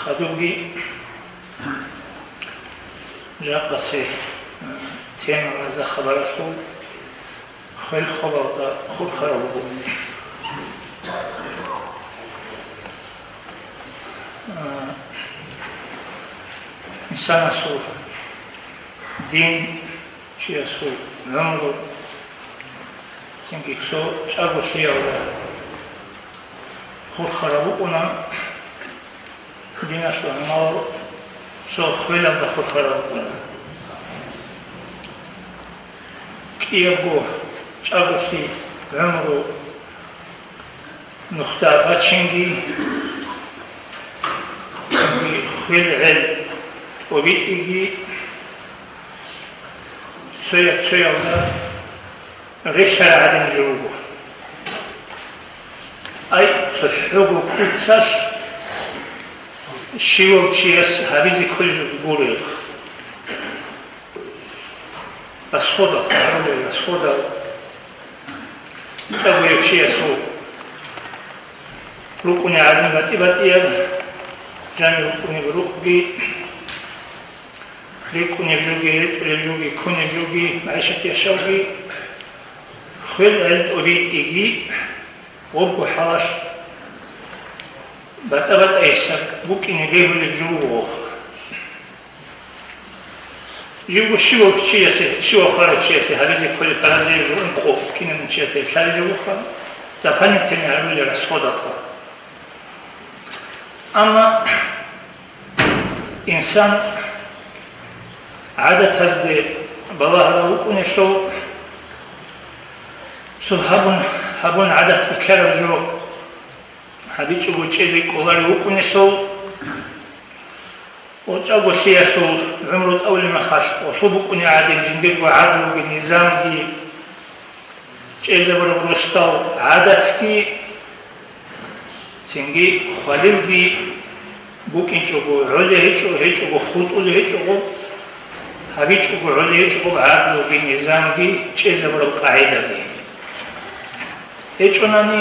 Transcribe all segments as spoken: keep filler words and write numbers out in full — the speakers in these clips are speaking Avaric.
Хадубги жакъасе, э, тема вагӀза-хабаралъул хвел-хвалалда хурхараб буго. Э, инсанасул дин, чиясул гӀумру, цинги цо чӀаголъиялда хурхараб букӀуна, диналъул гӀамал цо хвелалда хурхараб букӀуна. КӀиябго чӀаголъи гӀумру нухда бачинги, цинги хвел-гӀел тӀобитӀиги, цоя-цоялда релълъараб гӀадин жо буго. Ай, цохӀого куцалъ щивав чияс гьабизе кколеб жо гуро. Расходал, гьарулел расходал. ЧӀагояв чиясул рукӀуни гӀадин батӀи-батӀияб, жанир рукӀунеб рукъги, рикӀкӀунеб жоги, ритӀулеб жоги, кунеб жоги, магӀишат яшавги, хвел-гӀел тӀобитӀиги, гъобго хӀалалъ батӀа-батӀайисаб букӀине бегьулеб жо буго гъоха. Живго щивав чиясе, щивав хварав чиясе гьабизе кколеб паразаяб жо ункъо кинаб чиясе лъалеб жо бугоха, дополнительно гьарулел расходалха. Амма инсан гӀадатазде балагьарав вукӀунелъул, цо гьабун, гьабун гӀадат бихьараб жо гьабичӀого чӀезе кӀоларев вукӀунелъул, ва чӀаголъиялъул гӀумру тӀавулеб мехалъ, гъолъул букӀуни гӀадин жиндирго гӀадлуги, низамги, чӀезабураб росдал гӀадатги, цинги хвалилги букӀинчӀого, гӀолей гьечӀо, гьечӀого хутӀулей гьечӀого, гьабичӀого гӀолей гьечӀого гӀадлуги, низамги, чӀезабураб къагӀидаги. ГьечӀонани,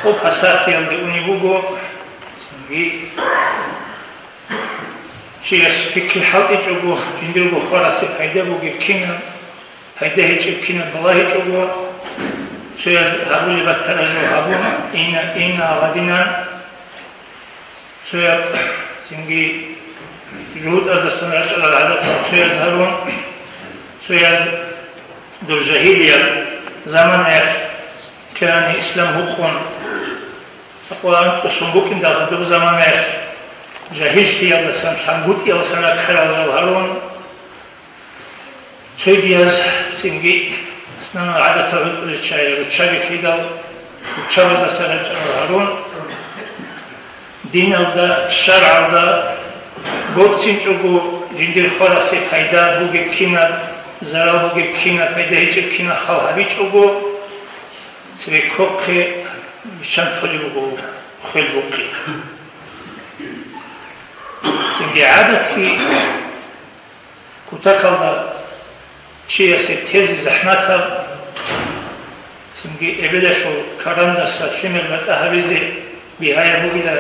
гьеб пасалъиялде унеб буго, цинги чияс пикри хӀалтӀичӀого, жиндирго хварасе пайда бугеб кинаб, пайда гьечӀеб кинаб балагьичӀого, цояз гьабулеб батараб жо гьабун, ина, ина гъадинан, цояб цинги жугьутӀаздасан рачӀарал гӀадатал цояз гьарун, цояз доб жагьилияб заманаялъ ккарани ислам гьукъун, такъва анцӀго сон букӀиндалха доб заманаялъ жагьиллъиялдасан, лъангутӀиялдасан раккарал жал гьарун, цогияз цинги, аслан, гӀадатал гӀуцӀулел чагӀи, руччаби лъидал, руччабаздаса рачӀарал гьарун, диналда, шаргӀалда борцинчӀого жиндир хварасе пайда бугеб кинаб, зарал бугеб кинаб, пайда гьечӀеб кинаб хал гьабичӀого, цебеккохъе биччан толеб буго хвел-букъи. Цинги гӀадатги кутакалда чиясе тезе захӀматаб, цинги эбелалъул карандаса лъимер батӀа гьабизе бигьаяб бугила,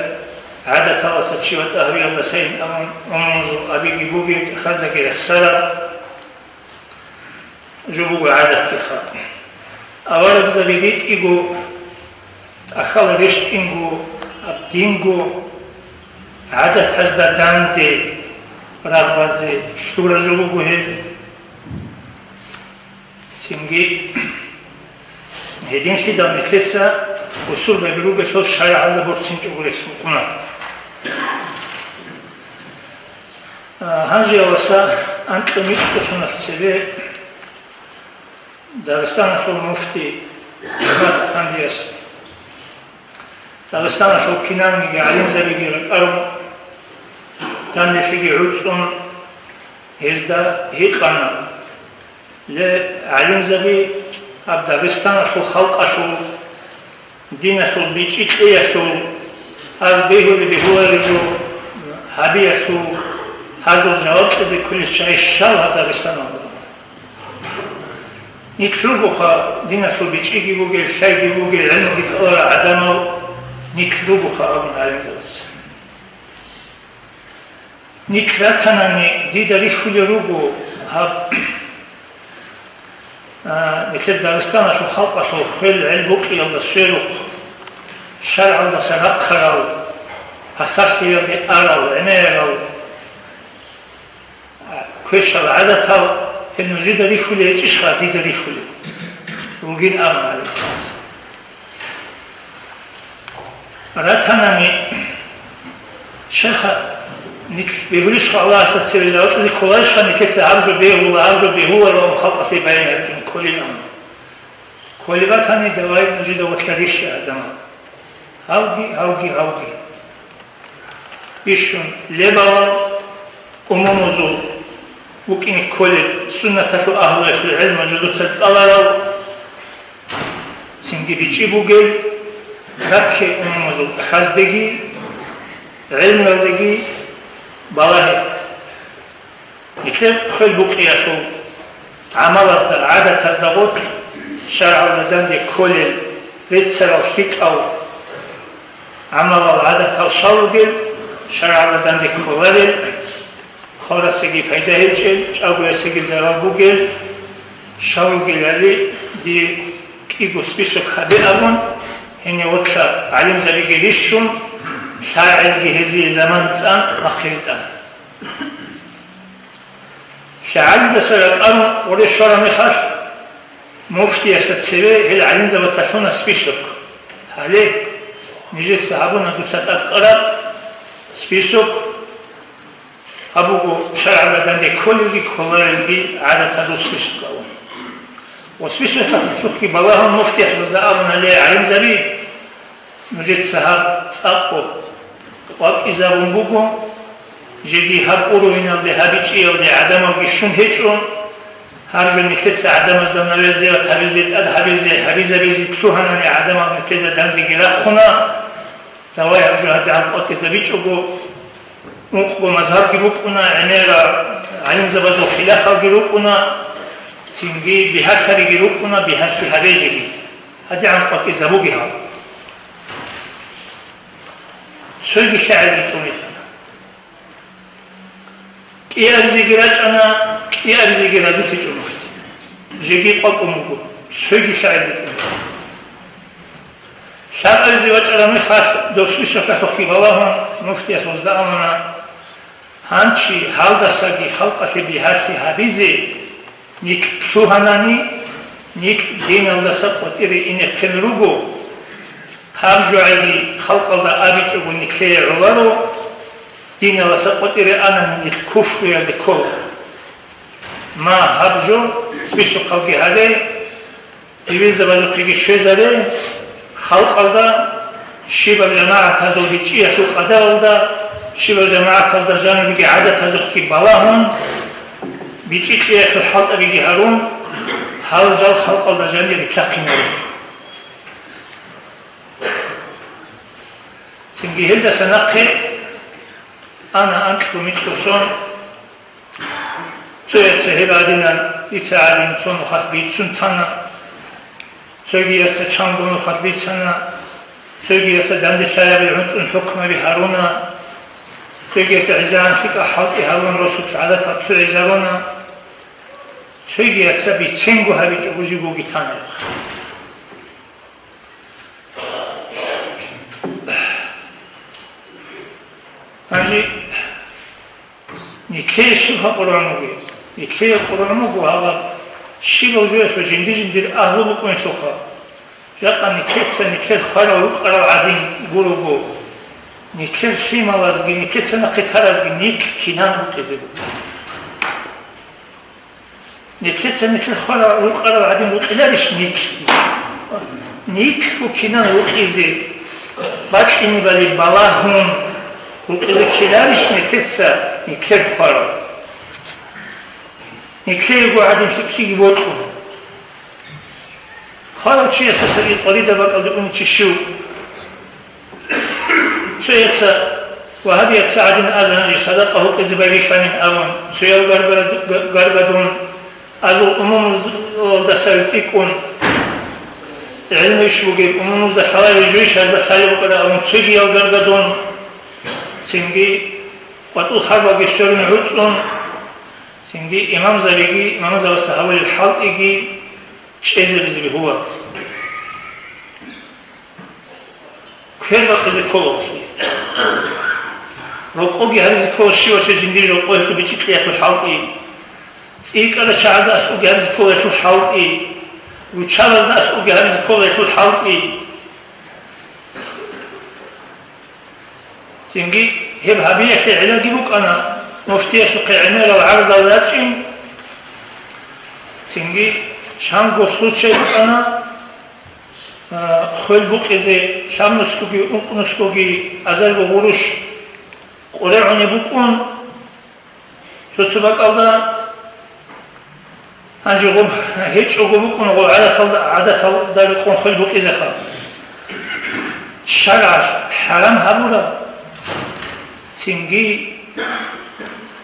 гӀадаталдаса чи батӀа гьабиялдасайин абун, умумузул абиги бугеб, тӀахьаздаги рехсараб жо буго гӀадатги хадуб. Аварагзаби ритӀиго, тӀахьал рещтӀинго, абдинго, гӀадатазда данде рагъбазе лъура жо буго гьеб. Цинги гьединлъидал нилъеца усурбаби ругелъул шаргӀалда борцинчӀого рес букӀуна. А, гьанже, васа, анкьа микь тӀусуналъ цебе Дагъистаналъул муфти АхӀмад Афандияс Дагъистаналъул киналниги гӀалимзабиги ракӀарун, данделъиги гӀуцӀун, гьезда гьикъана: «Ле, гӀалимзаби, гьаб Дагъистаналъул халкъалъул диналъул бичӀчӀи кьеялъул, гьаз бегьулеб бегьулареб жо гьабиялъул, гьазул жаваб кьезе кколел чагӀи щал гьаб Дагъистаналда? Нилъ ругоха диналъул бичӀчӀиги бугел, лъайги бугел, гӀилмуги цӀаларал гӀадамал нилъ ругоха», — абун гӀалимзабаца. Нилъ ратанани дида рихьулел руго гьаб, а, нилъер Дагъистаналъул халкъалъул хвел гӀел букъиялда сверухъ, шаргӀалдаса рахъарал, пасалъиялде арал, гӀемерал, а, квешал, гӀадатал, гьел нужида рихьулел гьечӀищха дида рихьулел ругин абун гьалихъас. Ратанани, шайха, нилъ бегьулищха Аллагьасда цеве, ракьизе кколарищха нилъеца гьаб жо бегьула, гьаб жо бегьуларо халкъалъе баян гьабичӀун кколилан? Кколеб батани, давай нужеда валъа рища, гӀадамал. Гьавги, гьавги, гьавги. Бищун лебалал, умумузул букӀине кколеб суннаталъул агьлуялъул гӀелму жидуца цӀаларал, цинги бичӀчӀи бугел, ракке умумузул тӀахьаздеги, гӀелмуялдеги балагье. Нилъер хвел букъиялъул гӀамалазда, гӀадатазда гъорлъ шаргӀалда данде кколел, реццарал лъикӀал гӀамалал, гӀадатал щал ругел, шаргӀалда данде кколарел, хварасеги пайда гьечӀел, чӀагоясеги зарал бугел щал ругелали дие кӀиго список гьабе абун, гьенив вокьа гӀалимзабиги рищун, лъагӀелги гьезие заман цӀан нахъе витӀана. ЛъагӀалидаса ракӀарун гъоре щвараб мехалъ, муфтиясда цеве гьел гӀалимзабаца лъуна список. Гьале, нижеца гьабуна дуца тӀадкъараб список, гьаб буго шаргӀалда данде кколелги кколарелги гӀадатазул список абун. Ва списокалъухъги балагьун муфтиясда абуна: «Ле, гӀалимзаби, нужеца гьаб цӀакъго къвакӀизабун буго, жеги гьаб уровеналде, гьаб бичӀчӀиялде гӀадамалги щун гьечӀо. Гьаб жо нилъеца гӀадамазда навязывать гьабизе, тӀад гьабизе, гьабизабизе лъугьанани, гӀадамал нилъеда дандеги рахъуна. Давай гьаб жо гьадигӀан къвакӀизабичӀого, ункъго мазгьабги букӀуна, гӀемера гӀалимзабазул хилафалги рукӀуна, цинги бигьалъабиги рукӀуна, бигьалъи гьабе жеги. ГьадигӀан къвакӀизабуге гьаб». Цойги лъагӀел ритӀун ритӀана. КӀиабизеги рачӀана, кӀиабизеги разилъичӀо муфти. Жеги къвакӀун вуго, цойги лъагӀел ритӀун. Лъабабизе вачӀараб мехалъ, дов списокалъухъги балагьун, муфтияс гъозда абуна: «Гьанчи гьалдасаги халкъалъе бигьалъи гьабизе нилъ лъугьанани, нилъ диналдаса къватӀире инехъин руго. Гьаб жо гӀели халкъалда абичӀого нилъее гӀоларо, диналдаса къватӀире анани нилъ куфруялде ккола. Ма гьаб жо списокалги гьаре, гьевезабазухъеги щвезаре, халкъалда щибаб жамагӀатазул бичӀчӀиялъул къадаралда, щибаб жамагӀатазда жанибги гӀадатазухъги балагьун, бичӀчӀи кьеялъул хӀалтӀабиги гьарун, гьал жал халкъалда жанир рилъахъинаре». Цинги гьелдаса нахъе ана анкьго-микьго сон. Цояца гьеб гӀадинан, дица гӀадин цо нухалъ бицун тана, цоги яца чанго нухалъ бицана, цоги яца данделъаяб гӀуцӀун хӀукмаби гьаруна, цоги яца гӀезегӀан лъикӀал хӀалтӀи гьарун росулъ гӀадатал лъугӀизаруна, цоги яца биценго гьабичӀого жиб буги тана. Гьанже нилъее щибха Къуръан бугеб? Нилъее Къуръан буго гьаб щибаб жоялъул жинди-жиндир агьлу букӀунелъулха. Жакъа нилъеца нилъер хварал рукъарал гӀадин гурого, нилъер лъималазги нилъеца нахъе таразги нилъ кинан рукъизе буго. Нилъеца нилъер хварал рукъарал гӀадин рукъиларищ нилъ? Нилъго кинан рукъизе бачӀинебали балагьун рукъизе ккеларищ нилъеца нилъер хварал? Нилъего гӀадин лъикӀлъиги бокьун. Хварав чиясда саби къваридаб бакӀалде унев чи щив? Цояца, вагьабияца гӀадин, аз гьанже садакъа гьукъизе байбихьанин абун, цоял гаргара-, гаргадун, азул умумузалдаса цӀикӀкӀун, гӀилму иш бугеб, умумузда лъалареб жо иш гьазда лъалеб букӀараб абун, цогиял гаргадун, цинги БатӀул харбалги сверун гӀуцӀун, цинги имамзабиги, имамзабаца гьабулеб хӀалтӀиги чӀезабизе бегьула. Квер бакъизе ккола гьелъие. Рокъоги гьаризе ккола щивав чи жиндир рокъоялъул бичӀчӀи кьеялъул хӀалтӀи. ЦӀикӀкӀарал чагӀазда аскӀовги гьаризе ккола гьелъул хӀалтӀи. Руччабазда аскӀовги гьаризе ккола гьелъул хӀалтӀи. Цинги гьеб гьабиялъе гӀиллаги букӀана, муфтиясухъе гӀемерал гӀарзал рачӀин. Цинги чанго случай букӀана, а, хвел букъизе лъабнусгоги ункънусгоги азарго гъурущ къоригӀунеб букӀун. Цо-цо бакӀалда гьанже гъоб гьечӀого букӀун гъоб гӀадаталда, гӀадаталда рекъон хвел букъизеха. ШаргӀалъ хӀарам гьабураб, цинги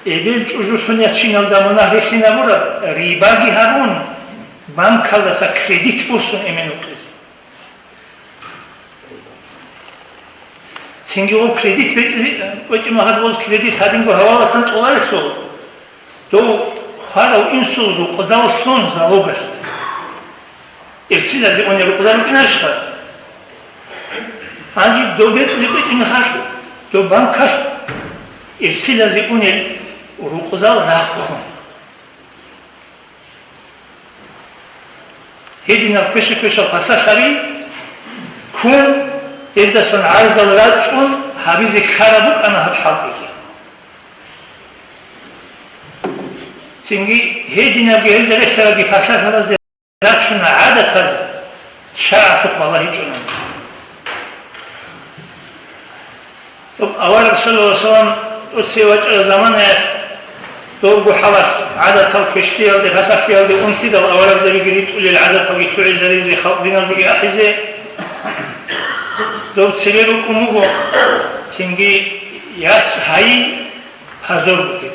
эбел чӀужулъун ячиналда мунагь рилълъинабураб, рибаги гьабун, банкалдаса кредит босун эмен вукъизе. Цинги гъоб кредит бецӀизе, кӀвечӀеб мехалъ гъоз кредит гьадинго гьаваласан кьоларелъул, дов хварав инсул рукъзал лъун залогалъ. Ирсилазе унел рукъзал рукӀинарищха? Гьанже дов бецӀизе кӀвечӀеб мехалъ, дов банкалъ ирсилазе унел рукъзал рахъун. Гьединал квеша-квешал пасалъаби ккун, гьездасан гӀарзал рачӀун гьабизе ккараб букӀана гьаб хӀалтӀиги. Цинги гьединабги гьелда релълъарабги пасалъабазде рачуна гӀадатаз, чагӀалъухъ балагьичӀунани. Авараг, саллаллагьу гӀалайгьи ва саллам, тӀоцеве вачӀараб заманаялъ, добго хӀалалъ, гӀадатал квешлъиялде, пасалъиялде унлъидал аварагзабиги ритӀулел гӀадаталги лъугӀизаризе, халкъ диналдеги ахӀизе, доб цебе рукӀун буго, цинги яс гьайи пазор бугеб.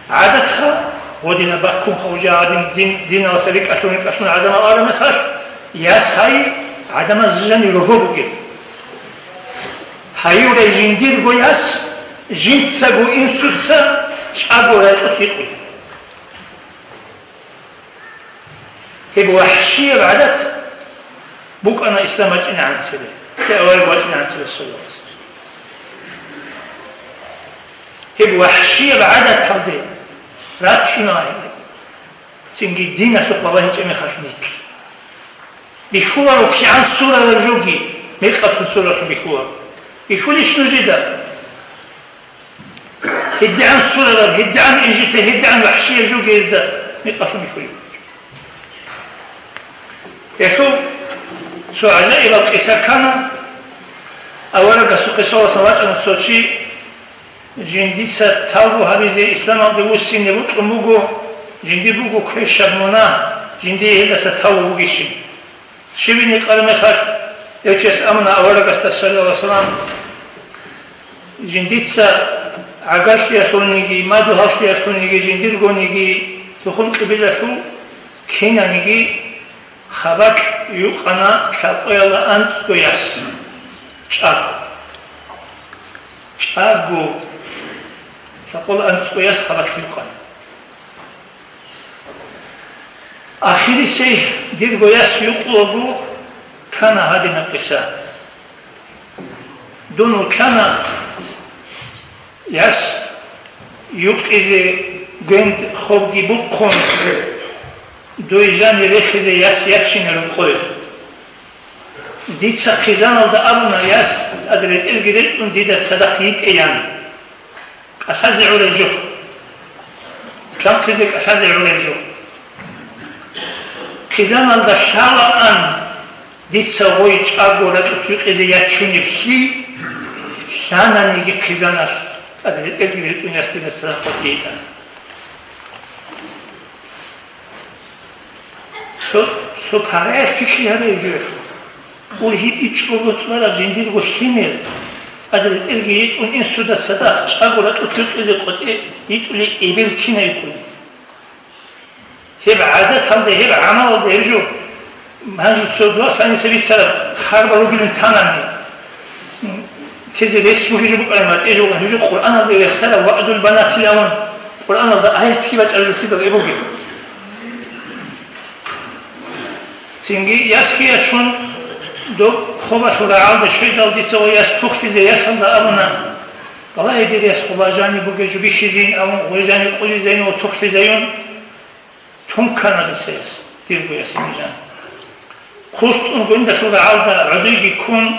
ГӀадатха, гъодинаб бахъунха уже гьадин дин, диналъа рикӀкӀалъун-рикӀкӀалъун гӀадамал араб мехалъ, яс гьайи гӀадамаз жани рогьо бугеб. Гьаюрай жиндирго яс, жинцаго инсуца чӀаго ракьулъ гьикъулеб. Гьеб вахӀшияб гӀадат букӀана ислам бачӀинегӀан цебе, цо авараг вачӀинегӀан цебе, саллаллагьу гӀалайгьи ва саллам. Гьеб вахӀшияб гӀадаталде рачуна, цинги диналъухъ балагьичӀеб мехалъ нилъ. Бихьуларо кигӀан сурараб жоги, мекъалъун суралъун бихьуларо. Бихьулищ нужеда? ГьедигӀан сурараб, гьедигӀан инжитаб, гьедигӀан вахӀшияб жоги гьезда мекъалъун бихьулеб. Гьелъул цо гӀажаибал къиса ккана. Аварагасухъе, саллаллагьу гӀалайгьи ва саллам, вачӀана цо чи, жиндица тавбу гьабизе исламалде вуссине бокьун буго, жиндир буго квешаб мунагь, жиндие гьелдаса тавбу бугищин. Щибин гьикъараб мехалъ, гьев чияс абуна аварагасда, саллаллагьу гӀалайгьи ва саллам, жиндица гӀагарлъиялъулниги, мадугьаллъиялъулниги, жиндиргониги, тухум-къибилалъул кинаниги хабалъ юкъана лъабкъоялда анцӀго яс. ЧӀаго. ЧӀаго. Лъабкъоялда анцӀго яс хабалъ юкъана. Ахирисей дирго яс юкъулаго ккана гьадинаб къиса. Дун вутлъана яс юкъизе, гвенд хобги бухъун, дой жани рехизе яс ячине рукъой. Дица хъизаналда абуна, яс тӀад ретӀелги ретӀун дида цадахъ йитӀеян. КӀалъазе гӀолеб жо. Лъанхъизе кӀалъазе гӀолеб жо. Хъизаналда лъалаан, дица гъой чӀаго ракьулъ юкъизе ячунеб лъи, лъананиги хъизаналъ тӀад ретӀелги ретӀун яс дида цадахъ къватӀие йитӀана. Цо, цо параялъ пикри гьабе, жугьу. Ургьиб ичӀого цӀвараб жиндирго лъимер, тӀад ретӀелги йитӀун инсуда цадахъ чӀаго ракьулъ юкъизе къватӀи йитӀулей эбел кина йикъулей. Гьеб гӀадаталде, гьеб гӀамалалде гьеб жо. Гьанже цо дуас гьаниса бицараб харбал ругилин танани. Тезе рес бугеб жо букӀана, матӀи жо букӀана, гьеб жо Къуръаналда рехсараб вагӀдул банатилан, Къуръаналда аятги бачӀараб жо лъидал гьеб бугеб. Цинги ясги ячун, доб хобалъул рагӀалда щведал дица гъой яс тухлъизе ясалда абуна, балагье, дир яс, гъоба жаниб бугеб жо бихьизейин абун, гъой жаниб къулизейин ва тухлъизейин. Тункана дица яс, дирго яс гьениб жан. ХъущтӀун гвендалъул рагӀалда гӀодойги ккун,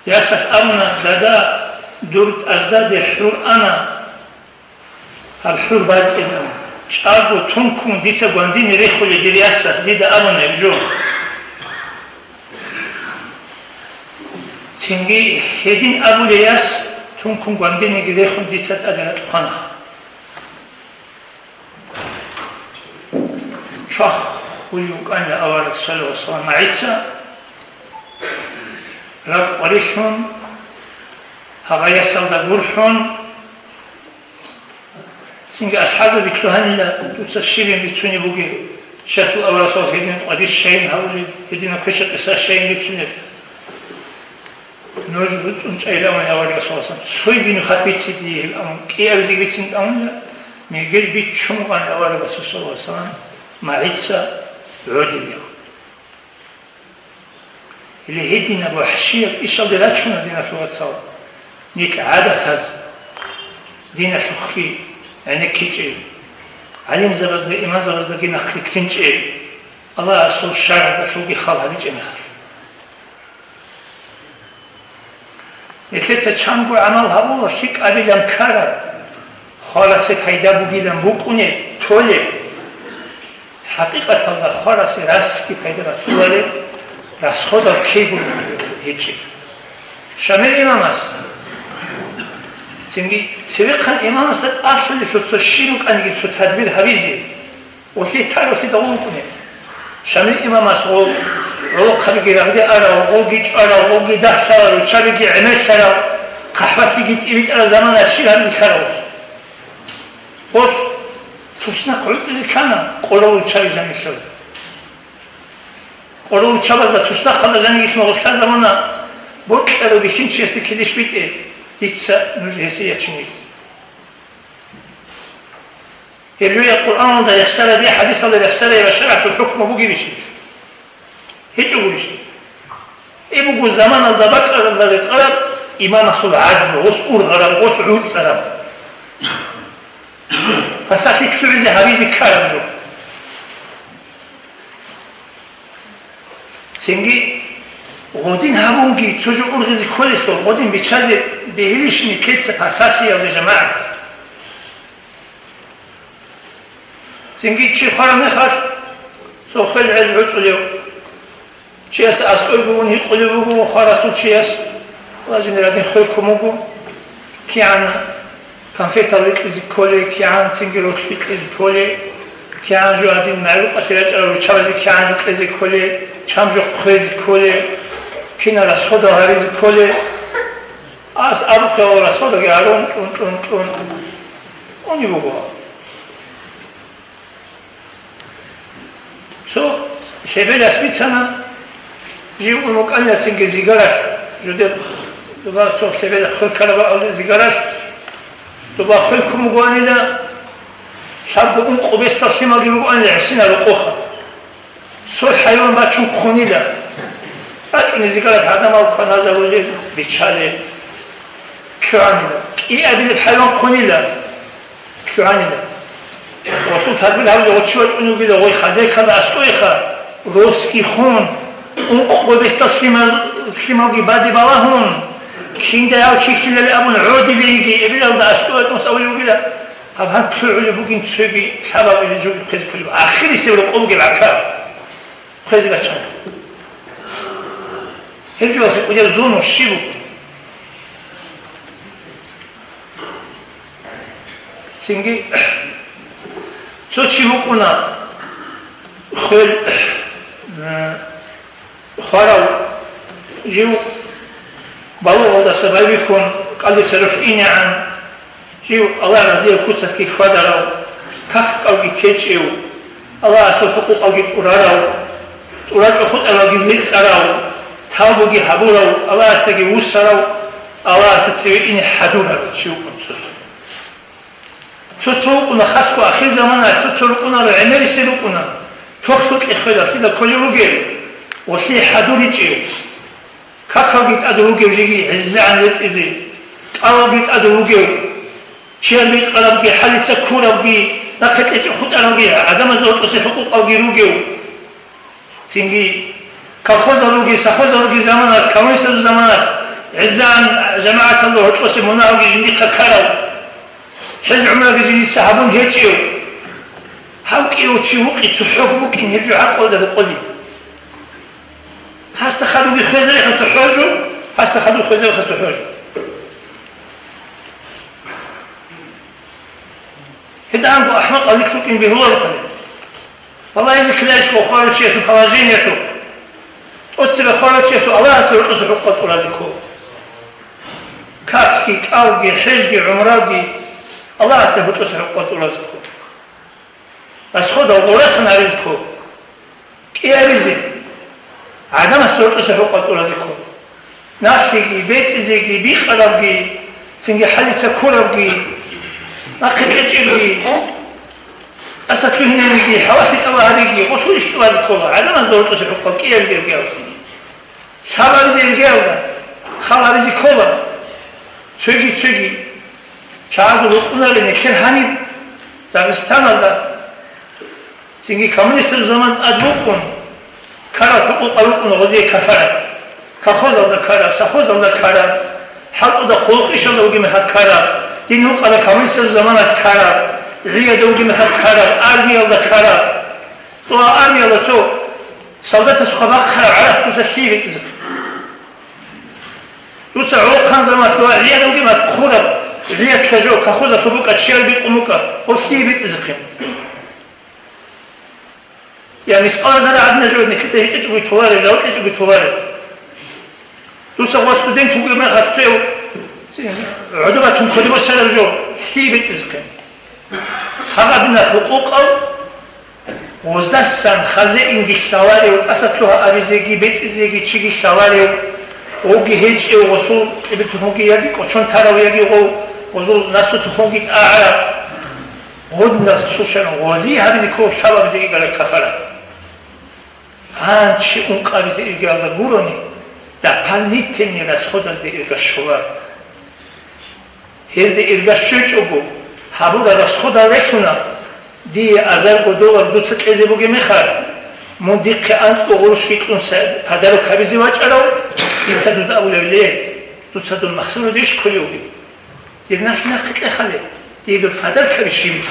ясалъ абуна, дада, дур тӀаждаде хӀур ана, гьаб хӀур бацӀцӀила. ЧӀаго тункун дица гвандине рехулеб дир ясалъ, дида абуна гьеб жо. Цинги гьедин абулей яс, тункун гвандинеги рехун дица тӀаде ракь хъванаха. Чвахулев вукӀана авараг, саллаллагьу гӀалайгьи ва саллам, магӀица, ракӀ къварилъун, гьагъа ясалда гурхӀун. Цинги асхӀабзабилъун гьанила, дуца щибин бицунеб бугеб, щасул аварасул гьедин къварилъ щайин гьавулеб, гьединаб квешаб къиса щайин бицунеб. Нуж гуцӀун чӀайилан аварагас васан, цойги нухалъ бицине дие, амма кӀиабизеги бицин тӀамуна, мегеж биччун вукӀана аварагас, саллаллагьу гӀалайгьи ва саллам, магӀица гӀодилев. Или гьединаб вахӀшияб ишалде рачуна, диналъул вацал, нилъ гӀадатаз, диналъухъги гӀенеккичӀел, гӀалимзабазда, имамзабаздаги нахърилълъинчӀел, Аллагьасул шаргӀалъулги хал гьабичӀеб мехалъ. Нилъеца чанго гӀамал гьабула, лъикӀабилан ккараб, хварасе пайда бугилан букӀунеб, толеб. ХӀакъикъаталда хварасе расги пайда батулареб, расходал ккейго гьечӀеб. Шамил имамас, цинги цевехъан имамасда тӀалъулелъул цо щиб букӀаниги цо тадбир гьабизе. Гъолъие таралъидал вукӀунеб. Шамил имамас гъол гӀолохъабиги рагъде арал, гъолги чӀварал, гъолги дагьлъарал, руччабиги гӀемерлъарал, хъахӀбалъиги тӀибитӀарал замана щиб гьабизе ккарав гъос? Гъос туснахъ гӀуцӀизе ккана къорол руччаби жанилъун. Къорол руччабазда туснахъалда жанибилъун гъолъа замана бокьарав бихьинчиясде килищ битӀе, дица нуж гьесие ячине. Гьеб жо я Къуръаналда рехсараб, я хӀадисалда рехсараб, я шаргӀалъул хӀукму бугебищ? ГьечӀо гурищ. Гьеб буго заманалда бакӀаралда рекъараб имамасул гӀадлу, гъос ургъараб, гъос гӀуцӀараб. Пасалъи лъугӀизе гьабизе ккараб жо. Цинги гъодин гьабунги цо жо ургъизе кколелъул, гъодин биччазе бегьилищ нилъеца пасалъиялда, жамагӀат? Цинги чи хвараб мехалъ, цо хвел гӀел гӀуцӀулев. Чияс аскӀойго ун гьикъулев вуго хварасул чияс, ва жинер гьадин хвел ккун буго, кигӀан конфетал рикьизе кколей, кигӀан цинги ролъ бикьизе кколей, кигӀан жо гьадин мягӀрукъалъе рачӀарал руччабазе кигӀан жо кьезе кколей, чам жо хъвезе кколей, кинал расходал гьаризе кколей. Ас абухъе гьал расходалги гьарун, тӀун, тӀун, тӀун. Уни буго. Цо лъебелас бицана, жив ун вукӀанила цинги зигаралъ, жудеб дуба цо лъебелас хвел ккараб бакӀалде зигаралъ, дуба хвел ккун бугоанила, лъабго ункъо бесдал лъималги бугоанила гӀисина рокъоха. Цо хӀайван бачун хъунила. БачӀунеб зигаралъ гӀадамал кваназарулел биччалел. ЛъугӀанила. КӀиабилеб хӀайван хъунила. ЛъугӀанила. Гъолъул тадбир гьабулеб гъочи вачӀун вугила, гъой хозяйкалда аскӀойха, росги хун, ункъго бесдал лъимал-, лъималги баде балагьун, киндаял хьихьилали абун гӀодилейги, эбелалда аскӀой вачӀун савулев вугила, гьаб гьанкьугӀулеб бугин цоги лъабабилеб жоги хъезе кколеб. Ахирисеб рокъо бугеб гӀакар хъезе бачана. Гьеб жоялъе кӀудияб зулму щиб буго? Цинги цо чи вукӀуна хвел, э, хварав, жив балугъалдаса байбихьун, кӀалдиса рухӀ инегӀан, жив Аллагь разияб куцалъги хьвадарав, как-кӀалги течӀев, Аллагьасул хӀукъукъалги тӀурарав, тӀурачӀо хутӀаралги гьецӀарав, Тавбуги гьабурав, Аллагьасдаги вуссарав, Аллагьасда цеве ине хӀадурарав чи вукӀун цо-цо. Цо-цо вукӀуна хасго ахирзамана, цо-цо рукӀунаро гӀемерисел рукӀуна, тохлъукье хвела, лъида кколев ругел, ва лъие хӀадуричӀев. Какалги тӀадур вугев жеги гӀезегӀан рецӀизе, кӀалалги тӀадур вугев, чияр бикъарабги, хӀалица ккурабги, нахъе кьечӀеб хутӀарабги, гӀадамазда гьоркьосе хӀукъукъалги ругев. Цинги колхозал руги, совхозал руги заманалъ, коммунистазул заманалъ, гӀезегӀан жамагӀаталда гьоркьосе мунагьалги жиндихъа ккарав, хӀеж-гӀумраги жиндица гьабун гьечӀев, гьав кӀияв чи вукъи цохӀого букӀин гьеб жо гӀакълалда рекъоли. Гьасда хадуги хвезарехъа цохӀо жо, гьасда хадуги хвезарехъа цохӀо жо. ГьедигӀанго ахӀмакъал рихьулъин бегьуларухъали. Балагьизе ккеларищ хварав чиясул положениялъухъ? ТӀоцебе хварав чиясул Аллагьасда гьоркьоса хӀукъа тӀуразе ккола. Какги, кӀалги, хӀежги, гӀумраги Аллагьасда гьоркьоса хӀукъа тӀуразе ккола. Расходал гъорасан гьаризе ккола. КӀиабизе, гӀадамасда гьоркьоса хӀукъа тӀуразе ккола. Налъиги, бецӀизеги, бикъарабги, цинги хӀалица ккурабги, нахъе кьечӀебги, тӀаса лъугьинабиги, хӀалалъи тӀалаб гьабиги, гъолъул иш тӀуразе ккола, гӀадамазда гьоркьоса хӀукъа кӀиабизе иргал. Лъабабизе иргалда, хал гьабизе ккола. Цоги-цоги чагӀазул рукъунали нилъер гьаниб Дагъистаналда. Цинги коммунистазул заман тӀад букӀун, ккарал хӀукъукъал рукӀун гъозие кафарат. Колхозалда ккараб, совхозалда ккараб, хӀалтӀуда хъулухъ ишалда вугеб мехалъ ккараб, дин гьукъараб коммунистазул заманалъ ккараб, гӀияда вугеб мехалъ ккараб, армиялда ккараб. ТӀуа армиялда цо солдатасухъа бахъараб гӀарац дуца лъие битӀизехъин? Дуца гӀолохъан заман дуа гӀияда вугеб мехалъ хъураб, гӀиялъа жо, колхозалъул букӀа, чияр бикъун букӀа, гъоб лъие битӀизехъин? Я мискъала зарра гӀадина жо, никита гьикъичӀого толареб, жавкьичӀого толареб. Дуца ва студент вугеб мехалъ цев гӀодобе батун кодобе босараб жо, лъие битӀизехъин? Гьагъадина хӀукъукъал гъоздасан хазеинги лъаларев, тӀаса лъугьа абизеги, бецӀизеги чиги лъаларев, гъовги гьечӀев, гъосул кьибитухъунги яги кӀочон тарав, яги гъов гъозул наслуцухъунги тӀагӀараб. Гъодинал сушан гъози гьабизе ккола лъабабизе иргала кафарат. Гьанчи ункъабизе иргалда гурони, дополнительный расходазде ирга щоларо. Гьезде ирга щвечӀого, гьабураб расходал релълъуна, дие азарго доллар дуца кьезе бугеб мехалъ, мун дихъе анцӀго гъурущги кьун са-, подарок гьабизе вачӀарав, дица дуда абулев: «Ле, дуца дун махсарудеш кколев вугев? Дир налъи нахъе кьехале, дие дур подаркаби щибилъ?»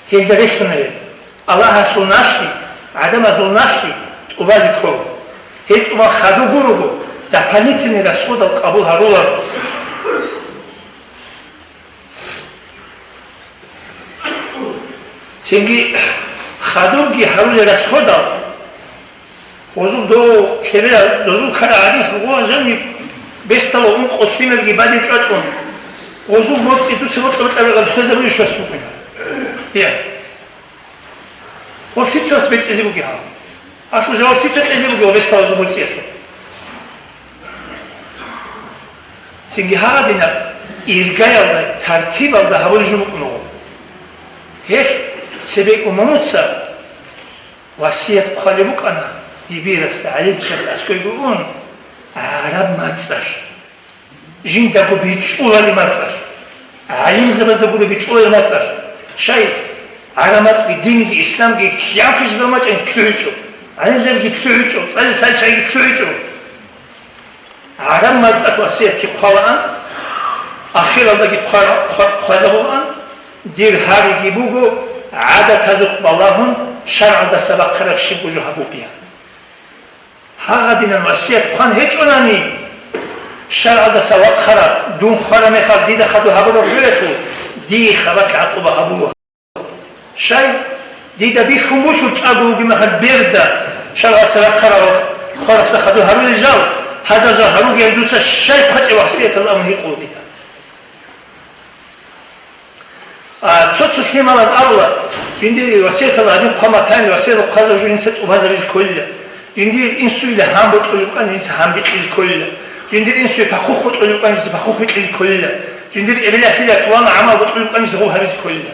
Гьелда релълъуна гьеб. Аллагьасул налъи, гӀадамазул налъи тӀубазе ккола. Гьеб тӀубан хадув гурого, дополнительный расходал къабул гьаруларо. Цинги хадубги гьарулел расходал, гъозул дов лъеберал, дозул ккарал гӀадин, гъо, жаниб бесдала ункъо лъимерги бадиб чӀвачӀун, гъозул боцӀи дуца бокьа-бокьараб хвезабулищ вас букӀина. Я. Гъо лъица вас бецӀизе бугеб гьав? Ахлу жаваб лъица кьезе бугеб гъо бесдала гъозул боцӀиялъул? Цинги гьагъадинаб иргаялда, тартибалда гьабулеб жо букӀуна гъо. Гьелъ цебе умумуца васият хъвалеб букӀана дибирасда, гӀалимчиясда аскӀовеги ун, гӀараб мацӀалъ. Жиндаго бичӀчӀулареб мацӀалъ. ГӀалимзабазда гуро бичӀчӀулареб мацӀалъ. Щай, гӀараб мацӀги, динги, исламги киянкъи жидал мачӀанги лъугьичӀо. ГӀалимзабиги лъугьичӀо, цӀазе лъай чагӀиги лъугьичӀо. ГӀараб мацӀалъ васиятги хъвалаан, ахиралдаги хъва-, хъва-, хъвазабулаан, дир гьариги буго, гӀадатазухъ балагьун, шаргӀалдаса бахъараб щибго жо гьабугеян. Гьагъадинан васият хъван гьечӀонани, шаргӀалдаса вахъараб, дун хвараб мехалъ дида хадур гьабураб жоялъул, дие хабалъ гӀакъуба гьабула. Щай, дида бихьун буго чӀаго вугеб мехалъ берда, шаргӀалдаса вахъарав хварасда хадур гьарулел жал, гьадал жал гьаругеян дуца щай хъвачӀеб васиятал абун гьикъула дида. А цо-цо лъималаз абула, жиндир васиятал гьадин хъван батани, васиятал хъвазаб жо жинца тӀубазабизе кколила. Жиндир инсуе гьан бокьулеб букӀан жинца гьан бикьизе кколила. Жиндир инсуе пахъухъ бокьулеб букӀан жинца пахъухъ бикьизе кколила. Жиндир эбелалъе кьолеб гӀамал бокьулеб букӀан жинца гьеб гьабизе кколила.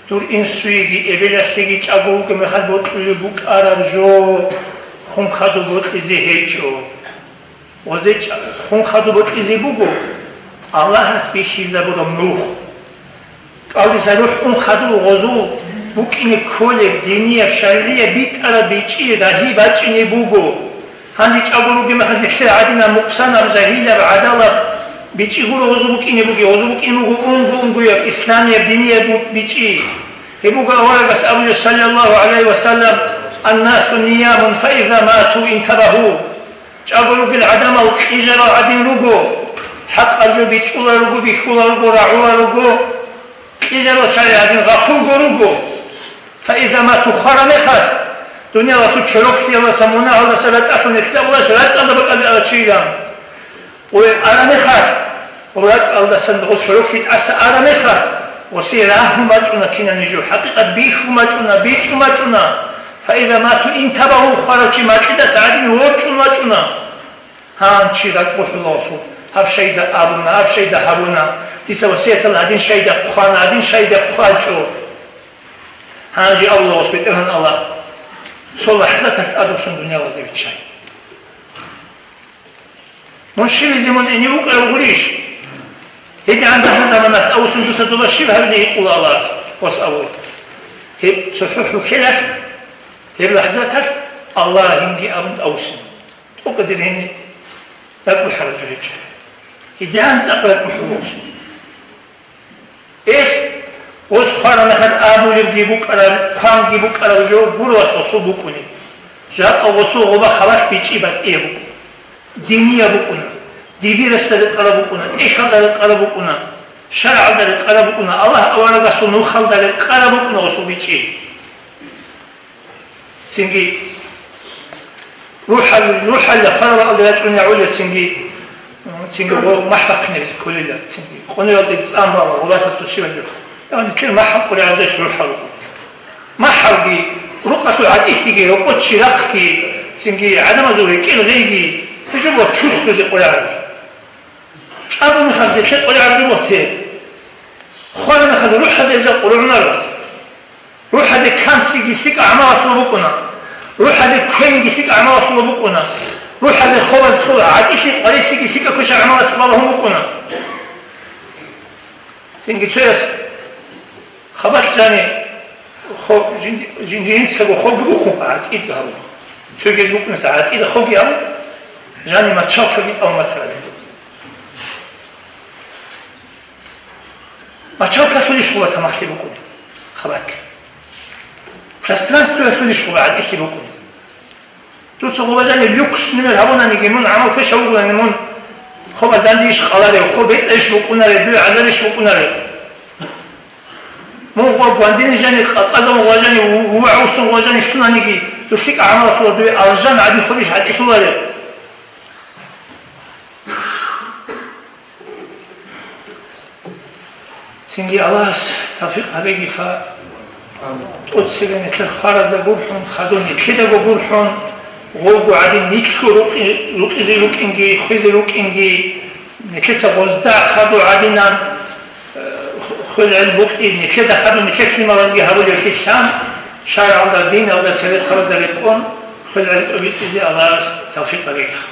Дур инсуеги эбелалъеги чӀаго вугеб мехалъ бокьулеб букӀараб жо хун хадуб бокьизе гьечӀо. Гъозе чӀа-, хун хадуб бокьизе буго Аллагьас бихьизабураб нух. КӀалдиса рухӀ ун хадур гъозул букӀине кколеб динияб, шаргӀияб битӀараб бичӀчӀи рагьи бачӀине буго. Гьанже чӀаго ругеб мехалъ нилъер гӀадинаб мукъсанаб, жагьилаб, гӀадалаб бичӀчӀи гуро гъозул букӀине бугеб, гъозул букӀине буго унго-унгояб, исламияб, динияб бу-, бичӀчӀи. Гьеб буго аварагас абулеб, саллаллагьу гӀалайгьи ва саллам: «Аннасу ниямун, фаиза мату интабагьу». ЧӀаго ругел гӀадамал кьижарал гӀадин руго, хӀакъаб жо бичӀчӀулел руго, бихьулел руго, рагӀулел руго, кьижарал чагӀи гӀадин гъапулго руго. Фаиза мату, хвараб мехалъ, дуниялалъул чороклъиялдаса, мунагьалдаса ратӀалъун гьесда улаш рацӀцӀалда бакӀалде ала чийилан. Гъой араб мехалъ, гъой ракӀалдасан гъол чороклъи тӀаса араб мехалъ, гъосие рагьун бачӀуна кинабниги жо, хӀакъикъат бихьун бачӀуна, бичӀчӀун бачӀуна. Фаиза мату интабагьу, хварав чи макьидаса гӀадин ворчӀун вачӀуна. Гьанже ракӀ бухӀула гъосул, гьаб щайда абуна, гьаб щайда гьабуна, дица васиятал гьадин щайда хъвана, гьадин щайда хъвачӀо. Гьанже абула гъос, БетӀергьан Аллагь, цо лахӀзаталъ тӀадвуссун дуниялалде виччай. Мун щибизе мун гьенив вукӀарав гурищ? ГьедигӀан дагьа заманалъ тӀадвуссун дуца доба щиб гьабилей гьикъула Аллагьас, гъос абула. Гьеб цохӀо хӀухьелалъ, гьеб лахӀзаталъ Аллагьинги абун тӀадвуссин. ТӀокӀаб дир гьениб ракӀ бухӀараб жо гьечӀо. ГьедигӀан цӀакъ ракӀ бухӀула гъосул. Эх, гъос хвараб мехалъ абулебги букӀараб, хъванги букӀараб жо гуро гъосул букӀунеб. Жакъа гъосул гъоба халалъ бичӀчӀи батӀияб букӀуна. Динияб букӀуна. Дибирасда рекъараб букӀуна, тӀехьалда рекъараб букӀуна, шаргӀалда рекъараб букӀуна, Аллагь аварагасул нухалда рекъараб букӀуна гъосул бичӀчӀи. Цинги рухӀал-, рухӀалда хвараб бакӀалде рачӀуней гӀолеб цинги, цинги гъо-, махӀ бахъинабизе кколила, цинги къониралде цӀан бала, гъоласа цо щибали. Яни нилъер махӀал къоригӀаржаш рухӀал руго. МахӀалги, рукъалъул гӀатӀилъиги, рокъо чирахъги, цинги гӀадамазул рекӀел гъейги, гьеб жо буго чурхдузе къоригӀараб жо. ЧӀаго мехалъ нилъер къоригӀараб жо буго гьеб. Хвараб мехалъ рухӀазе жо къоригӀунаро. РухӀазе канлъиги лъикӀа гӀамалалъула букӀуна. РухӀазе квенги лъикӀа гӀамалалъула букӀуна. РухӀазе хобазлъул гӀатӀилъи къварилъиги лъикӀа квеша гӀамалалъ балагьун букӀуна. Цинги цояс хабалъ жани хо-, жин-, жин-, жинцаго хобги бухъун гӀатӀид гьабун. Цогияз букӀунас гӀатӀида хоги гьабун, жани мочалкаги тӀалматараб. Мочалкалъулищ гъуба тамахлъи букӀуна, хабалъ? Пространствоялъулищ гъуба гӀатӀилъи букӀуна? Дуца гъуба жани люкс номер гьабунаниги, мун гӀамал квешав вугони, мун хобал данде иш къаларев, хоб бецӀа иш букӀунарев, дуе гӀазаб иш букӀунарев? Мун гъуба гвандине жани, къа-, къазавун гъуба жани, ву-, вугӀа вуссун гъуба жани лъунаниги, дур лъикӀа гӀамалалъула дуе алжан гӀадин хоб иш гӀатӀилъуларев? Цинги Аллагьас тавфикъ гьабегиха, тӀоцебе нилъер хваразда гурхӀун, хадур нилъедаго гурхӀун, гъолго гӀадин нилъго рукъи-, рукъизе рукӀинги, хвезе рукӀинги, нилъеца гъозда хадур гӀадинан, э, хвел-гӀел букӀин, нилъеда хадур нилъер лъималазги гьабулевлъилан, шаргӀалда, диналда, церехъабазда рекъон, хвел-гӀел тӀобитӀизе Аллагьас тавфикъ гьабегиха.